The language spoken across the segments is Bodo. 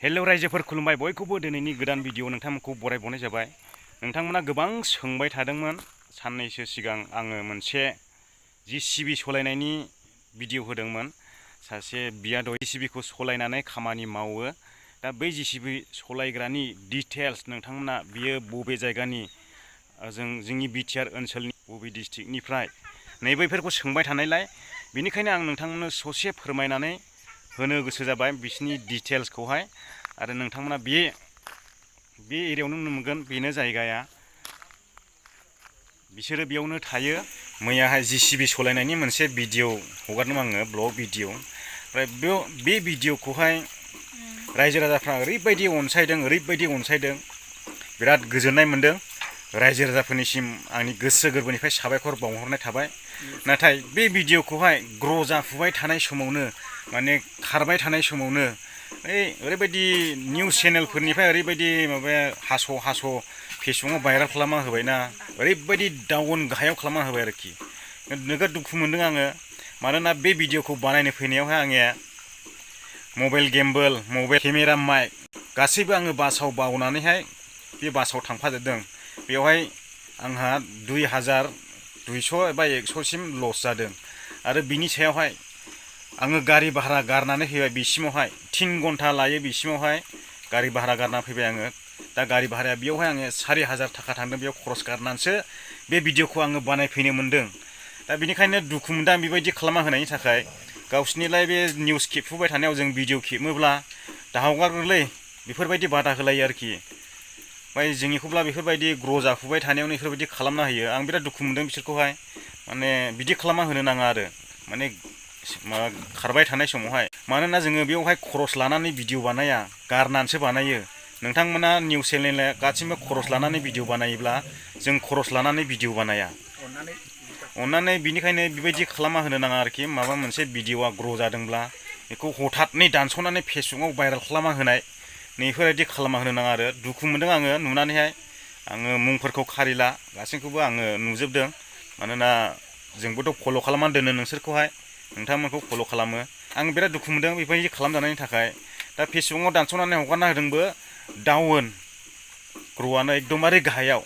हेलौ रायजोफोर खुलुमबाय बयखौबो दिनैनि गोदान भिडिअ नोंथांमोनखौ बरायबावनाय जाबाय। नोंथांमोना गोबां सोंबाय थादोंमोन साननैसो सिगां आङो मोनसे जिसिबि सलायनायनि भिडिअ होदोंमोन। सासे बियाद जिसिबिखौ सलायनानै खामानि मावो। दा बै जिसिबि सलायग्रानि डिटेल्स नोंथांमोना बियो बबे जायगानि जोंनि बिटिआर ओनसोलनि बबे डिस्ट्रिक्टनिफ्राय नैबेफोरखौ सोंबाय थानायलाय बेनिखायनो आं नोंथांमोननो ससे फोरमायनानै होनो गोसो जाबाय बिसिनि डिटेल्सखौहाय। आरो नोंथांमोना बे एरियायावनो नुनो मोनगोन बेनो जायगाया, बिसोरो बेयावनो थायो। मैयाहाय जिसिबि सलायनायनि मोनसे भिडिअ हगारदों आङो, ब्लग भिडिअ। ओमफ्राय बे भिडिअखौहाय रायजो राजाफ्रा ओरैबायदि अनसायदों, बिराद गोजोननाय मोनदों। रायजो राजाफोरनिसिम आंनि गोसो गोरबोनिफ्राय साबायखर बावहरनाय थाबाय। नाथाय बे भिडिअखौहाय ग्र' जाफुबाय थानाय समावनो, माने खारबाय थानाय समावनो ओरैबायदि निउस चेनेलफोरनिफ्राय ओरैबायदि माबाया हास' फेसबुकाव भाइरेल खालामना होबायना, ओरैबायदि डाउन गाहायाव खालामना होबाय आरोखि। नोगोद दुखु मोनदों आङो। मानोना बे भिडिअखौ बानायनो फैनायावहाय आङो mobile gimbal, mobile camera, mic गासैबो आङो बासाव बावनानैहाय बे बासाव थांफाजोबदों। बेवहाय आंहा 2200 एबा 100सिम लस जादों। आरो बिनि सायावहाय आङो गारि भारा गारनानै फैबाय बिसिमावहाय। 3 घन्टा लायो बिसिमावहाय गारि भारा गारना फैबाय आङो। दा गारि भाराया बेयावहाय आङो 4000 थाखा थांदों। बेयाव खरस गारनानैसो बे भिडिअखौ आङो बानायफैनो मोन्दों। दा बेनिखायनो दुखु मोनदों आं बेबायदि खालामना होनायनि थाखाय। गावसिनिलाय बे निउस खेबफुबाय थानायाव जों भिडिअ खेबोब्ला दा हगारगोरलै बेफोरबायदि बादा होलायो आरोखि। ओमफ्राय जोंनिखौब्ला बेफोरबायदि ग्र' जाफुबाय थानायावनो बेफोरबायदि खालामना होयो। आं बिराद दुखु मोनदों बिसोरखौहाय। माने बिदि खालामना होनो नाङा आरो, माने खारबाय थानाय समावहाय। मानोना जोङो बेयावहाय खरस लानानै भिडिअ बानाया, गारनानैसो बानायो। नोंथांमोना निउस चेनेला गासिबो खरस लानानै भिडिअ बानायोब्ला जों खरस लानानै भिडिअ बानाया। अन्नानै बिनिखायनो बेबायदि खालामना होनो नाङा आरोखि। माबा मोनसे भिडिअआ ग्र' जादोंब्ला बेखौ हथाथनै दानस'नानै फेसबुकाव भाइरेल खालामना होनाय, नैफोरबायदि खालामना होनो नाङा आरो। दुखु मोनदों आङो नुनानैहाय। आङो मुंफोरखौ खारिला, गासैखौबो आङो नुजोबदों। मानोना जोंबोथ' फल' खालामनानै दोनो नोंसोरखौहाय, नोंथांमोनखौ फल' खालामो। आं बिराद दुखु मोनदों बेबायदि खालामजानायनि थाखाय। दा फेसबुकाव दानस'नानै हगारना होदोंबो डाउन, ग्र'आनो एकदमबारे गाहायाव।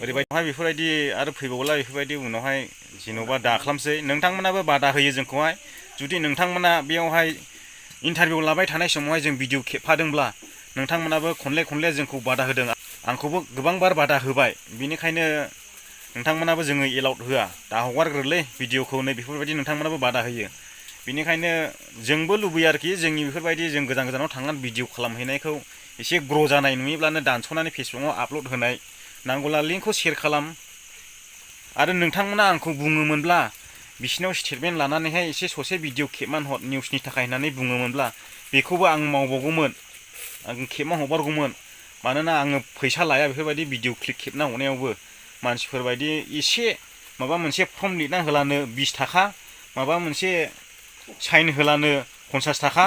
ओरैबायदिहाय बेफोरबायदि आरो फैबावला बेफोरबायदि उनावहाय जेन'बा दाख्लामसै। नोंथांमोनाबो बादा होयो जोंखौहाय। जुदि नोंथांमोना बेयावहाय इन्टारभिउ लाबाय थानाय समावहाय जों भिडिअ खेबफादोंब्ला नोंथांमोनाबो खनले जोंखौ बादा होदों। आंखौबो गोबां बार बादा होबाय। बेनिखायनो नोंथांमोनाबो जोङो एलाउड होआ, दा हगारग्रोलै भिडिअखौ, नै बेफोरबायदि नोंथांमोनाबो बादा होयो। बेनिखायनो जोंबो लुबैयो आरोखि जोंनि बेफोरबायदि जों गोजानाव थांनानै भिडिअ खालामहैनायखौ एसे ग्र' जानाय नुयोब्लानो दानस'नानै फेसबुकाव आपल'ड होनाय, नांगौला लिंकखौ शेयार खालाम। आरो नोंथांमोना आंखौ बुङोमोनब्ला बिसिनाव स्टेटमेन्ट लानानैहाय एसे ससे भिडिअ खेबनानै हर निउसनि थाखाय होननानै बुङोमोनब्ला बेखौबो आं मावबावगौमोन, आं खेबना हगारगौमोन। मानोना आङो फैसा लाया बेफोरबायदि भिडिअ क्लिप खेबना हरनायावबो। मानसिफोरबायदि एसे माबा मोनसे फर्म लिरना होलानो 20 थाखा, माबा मोनसे साइन होलानो 50 थाखा,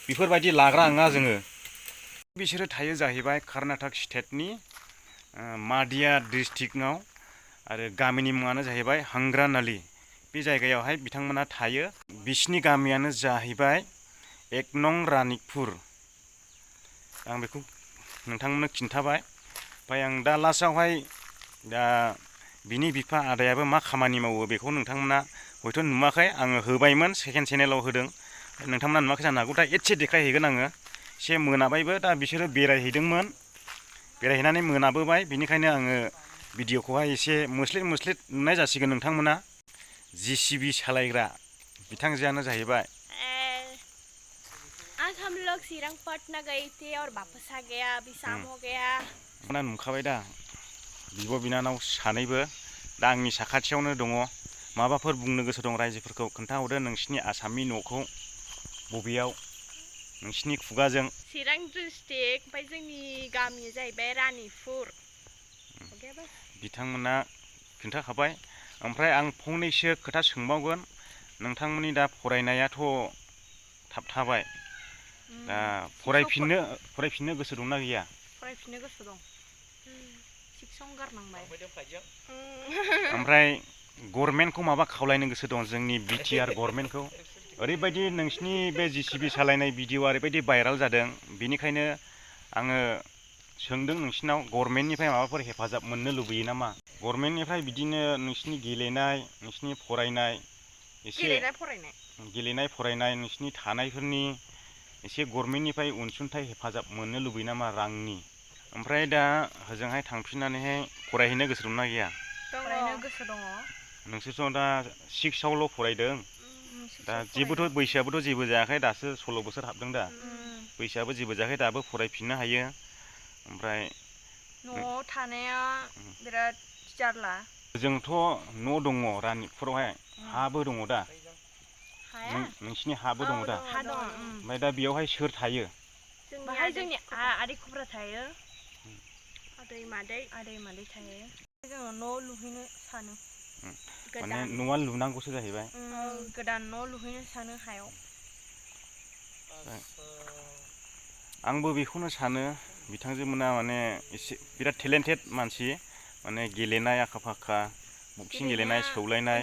बेफोरबायदि लाग्रा नङा जोङो। बिसोरो थायो जाहैबाय कर्नाटक स्टेटनि मादिया डिस्ट्रिक्टआव, आरो गामिनि मुङानो जाहैबाय हांग्रानाली। बे जायगायावहाय बिथांमोना थायो। बिसिनि गामियानो जाहैबाय 1 नं रानिकपुर। आं बेखौ नोंथांमोननो खिन्थाबाय। ओमफ्राय आं दा लास्टआवहाय दा बिनि बिफा आदायाबो मा खामानि मावो बेखौ नोंथांमोना हयथ' नुवाखै। आङो होबायमोन, सेकेन्ड चेनेलाव होदों, नोंथांमोना नुवाखै जानो हागौ। दा एसे देखायहैगोन आङो। एसे मोनाबायबो, दा बिसोरो बेरायहैदोंमोन, बेरायहैनानै मोनाबोबाय। बेनिखायनो आङो भिडिअखौहाय एसे मोस्लेट नुनाय जासिगोन नोंथांमोना। जिसिबि सालायग्रा बिथांजोआनो जाहैबाय। आज हम लोग श्रीरंगपटना गए थे और वापस आ गया, अभी शाम हो गया। नुखाबाय दा बिब' बिनानाव सानैबो दा आंनि साखाथियावनो दङ। माबाफोर बुंनो गोसो दं रायजोफोरखौ खोन्थाहरदो, नोंसिनि आसामनि न'खौ बबेयाव, नोंसिनि खुगाजों। चिरां डिस्ट्रिक्ट, ओमफ्राय जोंनि गामिया जाहैबाय रानिपुर। बिथांमोना खिन्थाखाबाय। ओमफ्राय आं फंनैसो खोथा सोंबावगोन। नोंथांमोननि दा फरायनायाथ' थाबथाबाय, दा फरायफिननो गोसो दंना गैया? फरायफिननो गोसो दं, 6 गारनांबाय। ओमफ्राय गभर्नमेन्टखौ माबा खावलायनो गोसो दं, जोंनि बिटिआर गभर्नमेन्टखौ? ओरैबायदि नोंसिनि बे जिसिबि सालायनाय भिडिअ ओरैबायदि भाइराल जादों बिनिखायनो आङो सोंदों नोंसिनाव गभर्नमेन्टनिफ्राय माबाफोर हेफाजाब मोननो लुबैयो नामा गभर्नमेन्टनिफ्राय बिदिनो नोंसिनि गेलेनाय नोंसिनि फरायनाय एसे गेलेनाय फरायनाय नोंसिनि थानायफोरनि एसे गभर्नमेन्टनिफ्राय अनसुंथाइ हेफाजाब मोननो लुबैयो नामा रांनि ओमफ्राय दा होजोंहाय थांफिननानैहाय फरायहैनो गोसो दंना गैया फरायनो गोसो दङ नोंसोरथ' दा 6आवल' फरायदों दा जेबोथ' बैसोआबोथ' जेबो जायाखै दासो 16 बोसोर हाबदों दा बैसोआबो जेबो जायाखै दाबो फरायफिननो हायो ओमफ्राय न'आव थानाया बिराद जारला जोंथ' न' दङ रानिपुरावहाय हाबो दङ दा नोंसिनि हाबो दङ दा ओमफ्राय दा बेयावहाय सोर थायो बाहाय जोंनि आदै खुब्रा थायो आदै मादै थायो जोङो न' लुहैनो सानो माने न'आ लुनांगौसो जाहैबाय गोदान न' लुहैनो सानो हायाव आंबो बेखौनो सानो बिथांजोमोना माने एसे बिराद टेलेन्टेड मानसि माने गेलेनाय आखा फाखा बक्सिं गेलेनाय सौलायनाय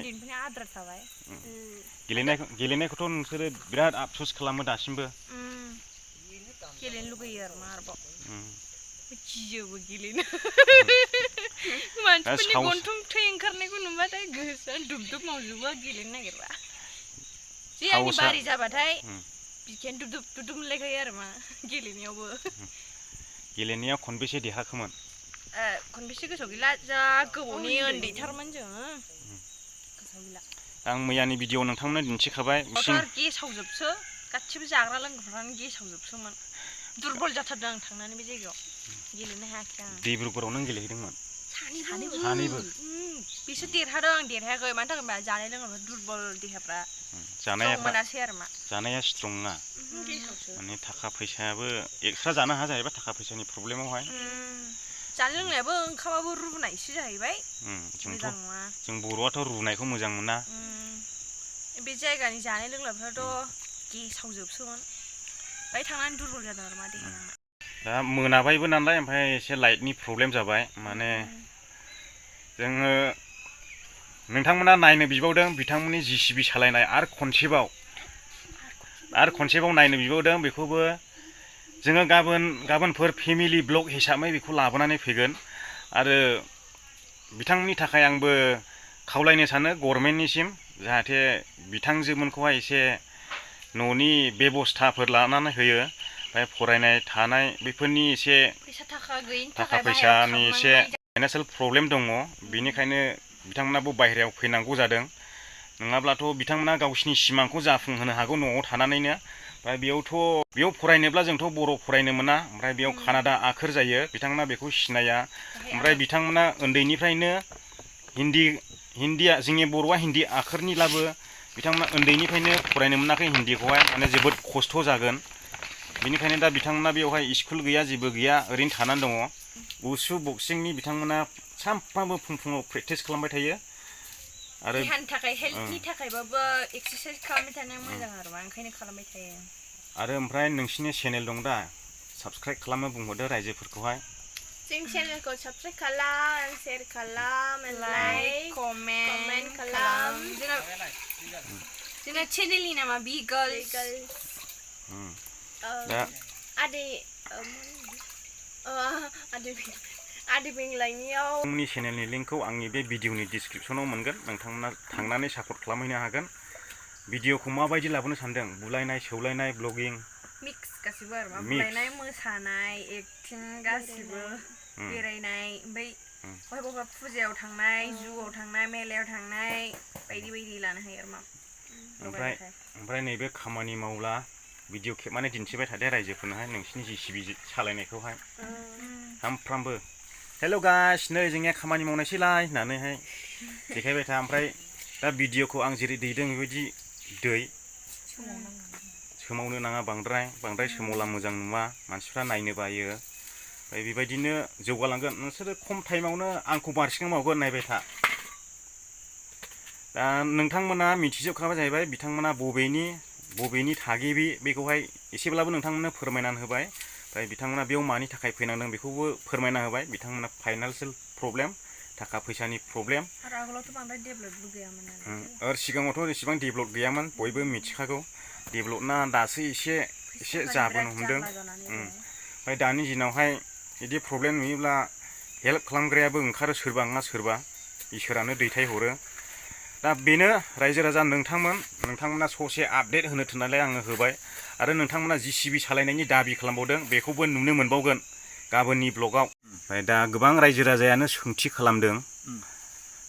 गेलेनायखौथ' नोंसोरो बिराद आफस'स खालामो दासिमबो गेलेनो लुगैयो आरो मा आरोबाव गियोबो गेलेनो मानसिफोरनि गन्थं थै ओंखारनायखौ नुबाथाय गोसोआ दुब दुब मावजोबो गेलेनो नागिरबा जे आंनि बारि जाबाथाय बिखायानो दुब दुब मोनलायखायो आरो मा गेलेनायावबो गेलेनायाव खनबेसे देरहाखोमोन खनबेसे गोसोआव गैला जा गोबावनि उन्दैथारमोन जोङो गोसोआव गैला आं मैयानि भिडिअ नोंथांमोननो दिन्थिखाबाय गेसावजोबसो गासिबो जाग्रा लोंग्राफ्रानो गेसावजोबसोमोन दुरबल जाथारदों आं थांनानै बे जायगायाव गेलेनो हायाखै आं दैब्रुगड़आव नों गेलेहैदोंमोन सानैबो बिसोर देरहादों आं देरहायाखै मानि थाखाय होनबा जानाय लोंनायफ्रा दुरबल देहाफ्रा मोनासै आरो मा जानाया स्ट्रं ना माने थाखा फैसायाबो एक्सट्रा जानो हाया जाहैबाय थाखा फैसानि प्रब्लेमावहाय जानाय लोंनायाबो ओंखामाबो रुनायसो जाहैबाय मोजां नङा जों बर'आथ' रुनायखौ मोजां मोना बे जायगानि जानाय लोंनायफ्राथ' गेसावजोबसोमोन बाहाय थांनानै दुरबल जादों आरो मा देहाया दा मोनाबायबो नालाय ओमफ्राय एसे लाइटनि प्रब्लेम जाबाय माने जोङो नोंथांमोना नायनो बिबावदों बिथांमोननि जिसिबि सालायनाय आरो खनसेबाव नायनो बिबावदों बेखौबो जोङो गाबोनफोर फेमिलि ब्लग हिसाबै बेखौ लाबोनानै फैगोन आरो बिथांमोननि थाखाय आंबो खावलायनो सानो गभर्नमेन्टनिसिम जाहाथे बिथांजोमोनखौहाय एसे न'नि बेबस्थाफोर लानानै होयो ओमफ्राय फरायनाय थानाय बेफोरनि एसे थाखा फैसानि एसे फाइनान्सियेल प्रब्लेम दङ बेनिखायनो बिथांमोनाबो बाहेरायाव फैनांगौ जादों नङाब्लाथ' बिथांमोना गावसिनि सिमांखौ जाफुंहोनो हागौ न'आव थानानैनो ओमफ्राय बेयाव फरायनोब्ला जोंथ' बर' फरायनो मोना ओमफ्राय बेयाव कानाडा आखर जायो बिथांमोना बेखौ सिनाया ओमफ्राय बिथांमोना उन्दैनिफ्रायनो हिन्दीया जोंनि बर'आ हिन्दी आखरनिब्लाबो बिथांमोना उन्दैनिफ्रायनो फरायनो मोनाखै हिन्दीखौहाय माने जोबोद खस्थ' जागोन बेनिखायनो दा बिथांमोना बेवहाय स्कुल गैया जेबो गैया ओरैनो थानानै दङ उसु बक्सिंनि बिथांमोना सानफ्रामबो फुङाव प्रेक्टिस खालामबाय थायो आरो देहानि थाखाय हेल्थनि थाखायबाबो एक्सारसाइज खालामबाय थानाया मोजां आरो मा ओंखायनो खालामबाय थायो आरो ओमफ्राय नोंसिनि चेनेल दं दा साबस्क्राइब खालामनो बुंहरदो रायजोफोरखौहाय जों चेनेलखौ साबस्क्राइब खालाम शेयार खालाम लाइक कमेन्ट खालाम जोंना चेनेलनि नामा बिगल्स दा आदै बेंलायनियाव आंनि चेनेलनि लिंकखौ आंनि बे भिडिअनि डिसक्रिपसनाव मोनगोन नोंथांमोना थांनानै सापर्ट खालामहैनो हागोन भिडिअखौ माबायदि लाबोनो सानदों बुलायनाय सौलायनाय ब्लगिं मिक्स गासिबो आरो मा बुलायनाय मोसानाय एक्टिं गासिबो बेरायनाय ओमफ्राय बबेबा फुजायाव थांनाय जुआव थांनाय मेलायाव थांनाय बायदि बायदि लानो हायो आरो मा ओमफ्राय नैबे खामानि मावला भिडिअ खेबनानै दिन्थिबाय थादो रायजोफोरनोहाय नोंसिनि जिसिबि सालायनायखौहाय सानफ्रामबो हेल' गाइस नै जोंनिया खामानि मावनायसैलाय होननानैहाय देखायबाय था ओमफ्राय दा भिडिअखौ आं जेरै दैदों बेबायदि दै सोमावनो नाङा बांद्राय सोमावला मोजां नुवा मानसिफ्रा नायनो बायो ओमफ्राय बेबायदिनो जौगालांगोन नोंसोरो खम टाइमावनो आंखौ बारसिं मावगोन नायबाय था दा नोंथांमोना मिथिजोबखाबाय जाहैबाय बिथांमोना बबेनि थागिबि बेखौहाय एसेब्लाबो नोंथांमोननो फोरमायनानै होबाय ओमफ्राय बिथांमोना बेयाव मानि थाखाय फैनांदों बेखौबो फोरमायना होबाय बिथांमोना फाइनान्सियेल प्रब्लेम थाखा फैसानि प्रब्लेम आरो आगोलावथ' बांद्राय डेभेलपबो गैयामोन नालाय आरो सिगाङावथ' एसेबां डेभेलप गैयामोन बयबो मिथिखागौ डेभेलपना दासो एसे जाबोनो हमदों ओमफ्राय दानि दिनावहाय बिदि प्रब्लेम नुयोब्ला हेल्प खालामग्रायाबो ओंखारो सोरबा नङा सोरबा इसोरानो दैथायहरो दा बेनो रायजो राजा नोंथांमोना ससे आपडेट होनो थोननायलाय आङो होबाय आरो नोंथांमोना जिसिबि सालायनायनि दाबि खालामबावदों बेखौबो नुनो मोनबावगोन गाबोननि ब्लगाव ओमफ्राय दा गोबां रायजो राजायानो सोंथि खालामदों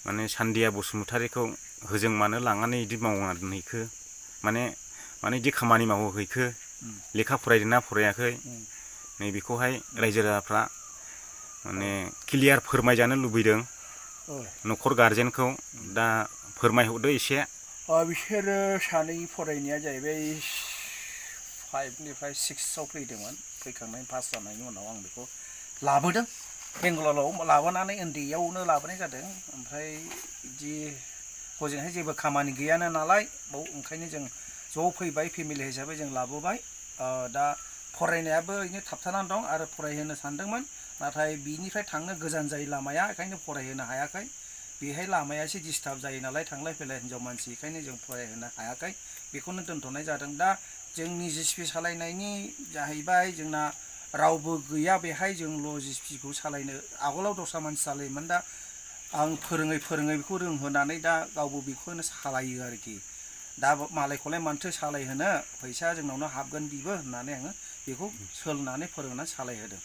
माने सान्दिया बसुमतारीखौ होजों मानो लांनानै बिदि मावना दोनहैखो माने बिदि खामानि मावहैखो लेखा फरायदोंना फरायाखै नैबेखौहाय रायजो राजाफ्रा माने क्लियार फोरमायजानो लुबैदों न'खर गारजेनखौ दा फोरमायहरदो एसे बिसोरो सानै फरायनाया जाहैबाय 5निफ्राय 6आव फैदोंमोन फैखांनायनि पास जानायनि उनाव आं बेखौ लाबोदों बेंगालराव लाबोनानै उन्दैयावनो लाबोनाय जादों ओमफ्राय बिदि हजोंहाय जेबो खामानि गैयानो नालाय बाव ओंखायनो जों ज' फैबाय फेमिलि हिसाबै जों लाबोबाय दा फरायनायाबो बिदिनो थाबथानानै दं आरो फरायहोनो सानदोंमोन नाथाय बिनिफ्राय थांनो गोजान जायो लामाया ओंखायनो फरायहोनो हायाखै बेहाय लामाया एसे डिस्टार्ब जायो नालाय थांलाय फैलाय हिन्जाव मानसि ओंखायनो जों फरायहोनो हायाखै बेखौनो दोनथ'नाय जादों दा जोंनि जिसिपि सालायनायनि जाहैबाय जोंना रावबो गैया बेहाय जोंल' जिसिपिखौ सालायनो आगोलाव दस्रा मानसि सालायोमोन दा आं फोरोङै बेखौ रोंहोनानै दा गावबो बेखौनो सालायो आरोखि दा मालायखौलाय मानोथो सालायहोनो फैसा जोंनावनो हाबगोन बिबो होननानै आङो बेखौ सोलोंनानै फोरोंनानै सालायहोदों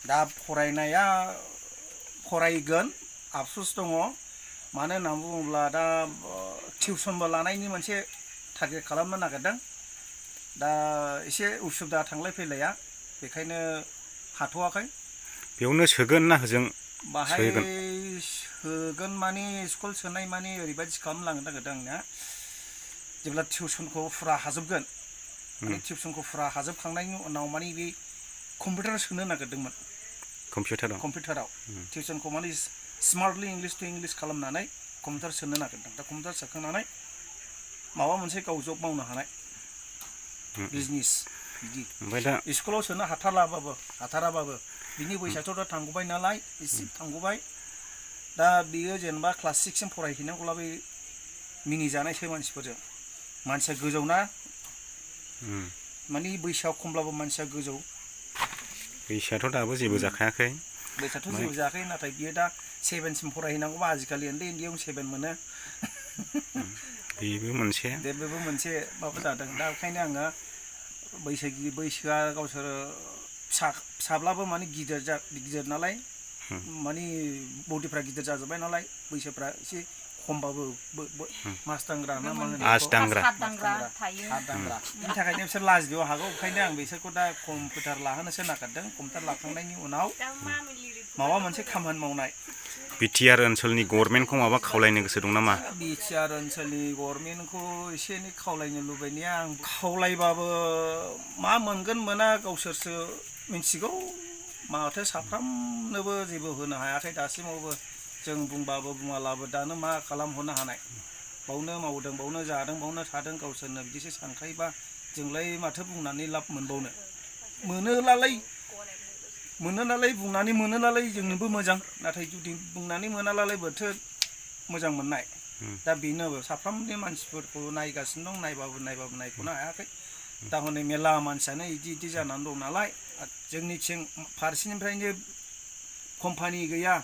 दा फरायनाया फरायगोन आफसुस दङ मानो होनना बुङोब्ला दा टिउसनबो लानायनि मोनसे टारगेट खालामनो नागिरदों दा एसे उसुबिदा थांलाय फैलाया बेखायनो हाथ'वाखै बेयावनो सोगोन ना होजों बाहाय सोगोन माने स्कुल सोनाय माने ओरैबायदि खालामलांनो नागिरदों आंना जेब्ला टिउसनखौ फुरा हाजोबगोन माने टिउसनखौ फुरा हाजोबखांनायनि उनाव माने बे कम्पिउटाराव सोनो नागिरदोंमोन कम्पिउटाराव टिउसनखौ माने स्मार्टलि इंलिश टु इंलिश खालामनानै कम्पिउटार सोनो नागिरदों दा कम्पिउटार सोखांनानै माबा मोनसे गाव जब मावनो हानाय बिजनेस बिदि ओमफ्राय दा स्कुलाव सोनो हाथाराबाबो बिनि बैसोआथ' दा थांगौबाय नालाय एसे थांगौबाय दा बियो जेनेबा क्लास 6सिम फरायहैनांगौब्ला बे मिनिजानायसो मानसिफोरजों मानसिया गोजौ ना माने बैसोआव खमब्लाबो मानसिया गोजौ बैसोआथ' दाबो जेबो जाखायाखै बैसोआथ' जेबो जायाखै नाथाय बियो दा 7सिम फरायहैनांगौबा आजिखालि उन्दैयावनो 7 मोनो बेबो मोनसे माबा जादों दा ओंखायनो आङो बैसोआ गावसोर फिसाब्लाबो माने गिदिर नालाय माने बडिफ्रा गिदिर जाजोब्बाय नालाय बैसोफ्रा एसे खमबाबो मास दांग्रा ना मा होनो हात दांग्रा बिनि थाखायनो बिसोर लाजिनो हागौ ओंखायनो आं बिसोरखौ दा कम्पिउटार लाहोनोसो नागिरदों कम्पिउटार लाखांनायनि उनाव माबा मोनसे खामानि मावनाय बिटिआर ओनसोलनि गभर्नमेन्टखौ माबा खावलायनो गोसो दं नामा बिटिआर ओनसोलनि गभर्नमेन्टखौ एसे एनै खावलायनो लुबैनाया आं खावलायबाबो मा मोनगोन मोना गावसोरसो मिथिगौ माथो साफ्रामनोबो जेबो होनो हायाखै दासिमावबो जों बुंबाबो बुङालाबो दानो मा खालामहरनो हानाय बावनो मावदों बावनो जादों बावनो थादों गावसोरनो बिदिसो सानखायोबा जोंलाय माथो बुंनानै लाब मोनबावनो मोनो नालाय बुंनानै मोनो नालाय जोंनोबो मोजां नाथाय जुदि बुंनानै मोनालाय बोथो मोजां मोननाय दा बेनो साफ्रोमनि मानसिफोरखौ नायगासिनो दं नायबाबो नायख'नो हायाखै दा हनै मेरला मानसियानो इदि जानानै दं नालाय जोंनिथिं फारसेनिफ्रायनो कम्पानि गैया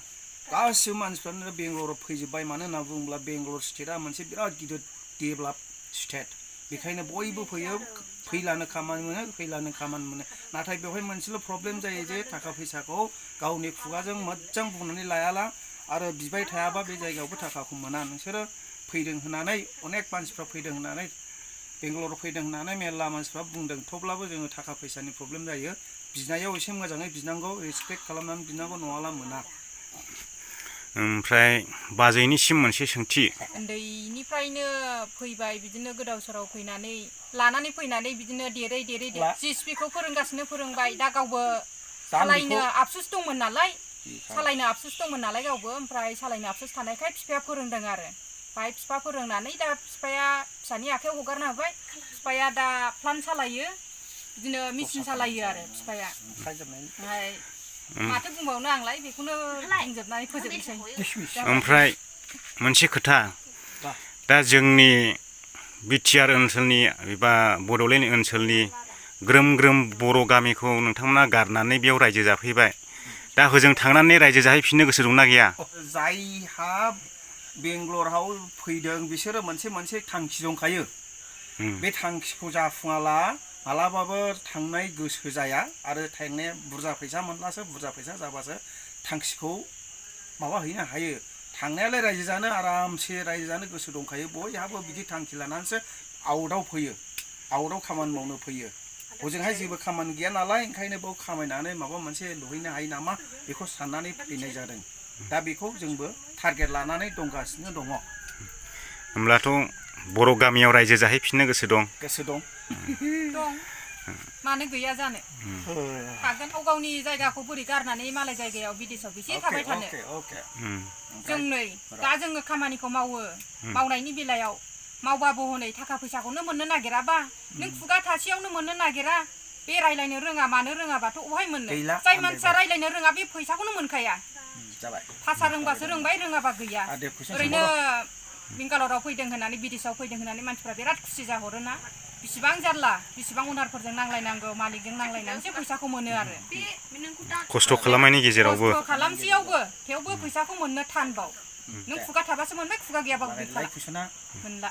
गासिबो मानसिफ्रानो बेंगलराव फैजोब्बाय मानो होनना बुङोब्ला बेंगलर स्टेटआ मोनसे बिराद गिदिर डेभेलप स्टेट बेखायनो बयबो फैयो फैलानो खामानि मोनो नाथाय बेवहाय मोनसेल' प्रब्लेम जायो जे थाखा फैसाखौ गावनि खुगाजों मोजां बुंनानै लायाला आरो बिबाय थायाबा बे जायगायावबो थाखाखौ मोना नोंसोरो फैदों होननानै अनेक मानसिफ्रा फैदों होननानै बेंगलराव फैदों होननानै मेरला मानसिफ्रा बुंदों थेवब्लाबो जोङो थाखा फैसानि प्रब्लेम जायो बिनायाव एसे मोजाङै बिनांगौ रेसपेक्ट खालामनानै बिनांगौ नङाब्ला मोना ओमफ्राय बाजैनिसिम मोनसे सोंथि उन्दैनिफ्रायनो फैबाय बिदिनो गोदाव सोराव फैनानै लानानै फैनानै बिदिनो देरै जिसिपिखौ फोरोंबाय दा गावबो सालायनो आफसुस दंमोन नालाय गावबो ओमफ्राय सालायनो आफसुस थानायखाय बिफाया फोरोंदों आरो ओमफ्राय बिफा फोरोंनानै दा फिसानि आखायाव हगारना होबाय बिफाया दा प्लान्ट सालायो बिदिनो मेचिन सालायो आरो बिफाया ओमफ्राय माथो बुंबावनो आंलाय बेखौनो बुंजोबनानै फोजोबनोसै ओमफ्राय मोनसे खोथा दा जोंनि बिटिआर ओनसोलनि एबा बड'लेण्ड ओनसोलनि ग्रोम ग्रोम बर' गामिखौ नोंथांमोना गारनानै बेयाव रायजो जाफैबाय दा होजों थांनानै रायजो जाहैफिननो गोसो दंना गैया जायहा बेंगलराव फैदों बिसोरो मोनसे थांखि दंखायो बे थांखिखौ जाफुङाला मालाबाबो थांनाय गोसो जाया आरो थांनाया बुरजा फैसा मोनब्लासो बुरजा फैसा जाबासो थांखिखौ माबा हैनो हायो थांनायालाय रायजो जानो आरामसे रायजो जानो गोसो दंखायो बयहाबो बिदि थांखि लानानैसो आउटआव फैयो आउटआव खामानि मावनो फैयो हजोंहाय जेबो खामानि गैया नालाय ओंखायनो बेयाव खामायनानै माबा मोनसे लुहैनो हायो नामा बेखौ साननानै फैनाय जादों दा बेखौ जोंबो टारगेट लानानै दंगासिनो दङ होमब्लाथ' बर' गामियाव रायजो जाहैफिननो गोसो दं दं मानो गैया जानो थागोन गाव गावनि जायगाखौ बोरै गारनानै मालाय जायगायाव बिदेशाव बेसे थाबाय थानो जों नै दा जोङो खामानिखौ मावो मावनायनि बेलायाव मावबाबो हनै थाखा फैसाखौनो मोननो नागिराबा नों खुगा थासेयावनो मोननो नागिरा बे रायलायनो रोङा मानो रोङाबाथ' अहाय मोननो जाय मानसिया रायलायनो रोङा बे फैसाखौनो मोनखाया भाषा रोंबासो रोंबाय रोङाबा गैया ओरैनो बेंगालराव फैदों होननानै बिदेशाव फैदों होननानै मानसिफ्रा बिराद खुसि जाहरोना बिसिबां जारला बिसिबां अनारफोरजों नांलायनांगौ मालिकजों नांलायनानैसो फैसाखौ मोनो आरो खस्थ' खालामनायनि गेजेरावबो खस्थ' खालामसेयावबो थेवबो फैसाखौ मोननो थानबाव नों खुगा थाबासो मोनबाय खुगा गैयाबाबो गैखाला मोनला